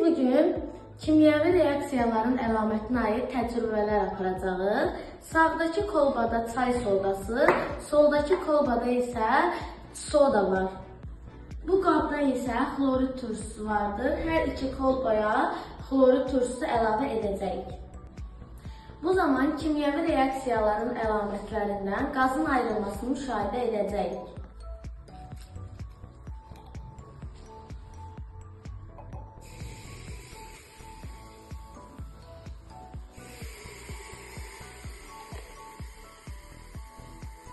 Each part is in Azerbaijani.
bugün kimyəvi reaksiyaların əlamətinə aid təcrübələr aparacağıq. Sağdakı kolbada çay sodası, soldakı kolbada isə soda var. Bu qabda isə xlorid turşusu vardır. Hər iki kolbaya xlorid turşusu əlavə edəcəyik. Bu zaman kimyəvi reaksiyaların əlamətlərindən qazın ayrılmasını müşahidə edəcəyik.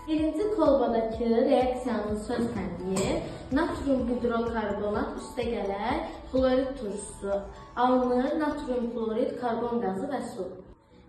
Birinci kolbadakı reaksiyanın söz tənliyi natrium hidrokarbonat üstə gələk xlorid turşusu alınır, natrium xlorid, karbon qazı və su.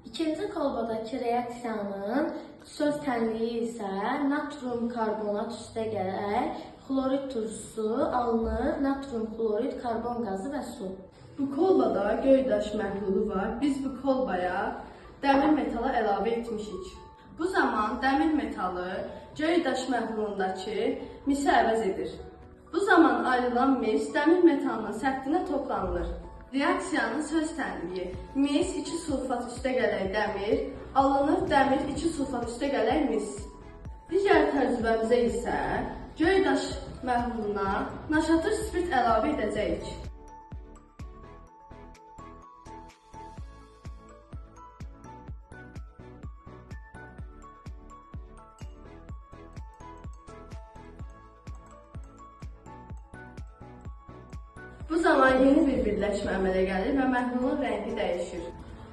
İkinci kolbadakı reaksiyanın söz tənliyi isə natrium karbonat üstə gələk xlorid turşusu alınır, natrium xlorid, karbon qazı və su. Bu kolbada göy daş məhlulu var. Biz bu kolbaya dəmir metalı əlavə etmişik. Bu zaman dəmir metalı göy daş məhlulundakı misi əvəz edir. Bu zaman ayrılan mis dəmir metalının səthinə toplanılır. Reaksiyanın söz tənliyi mis 2 sulfat üstə gələk dəmir, alınır dəmir 2 sulfat üstə gələk mis. Digər təcrübəmizə isə göy daş məhluluna naşatır spirt əlavə edəcəyik. Bu zaman yeni bir birləşmə əmələ gəlir və məhlulun rəngi dəyişir.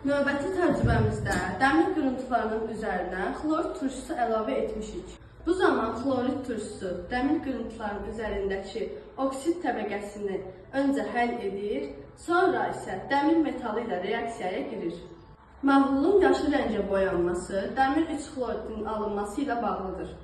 Növbəti təcrübəmizdə dəmir qırıntılarının üzərinə xlorid turşusu əlavə etmişik. Bu zaman xlorid turşusu dəmir qırıntılarının üzərindəki oksid təbəqəsini öncə həll edir, sonra isə dəmir metalı ilə reaksiyaya girir. Məhlulun yaşıl rəngə boyanması dəmir 3 xloridin alınması ilə bağlıdır.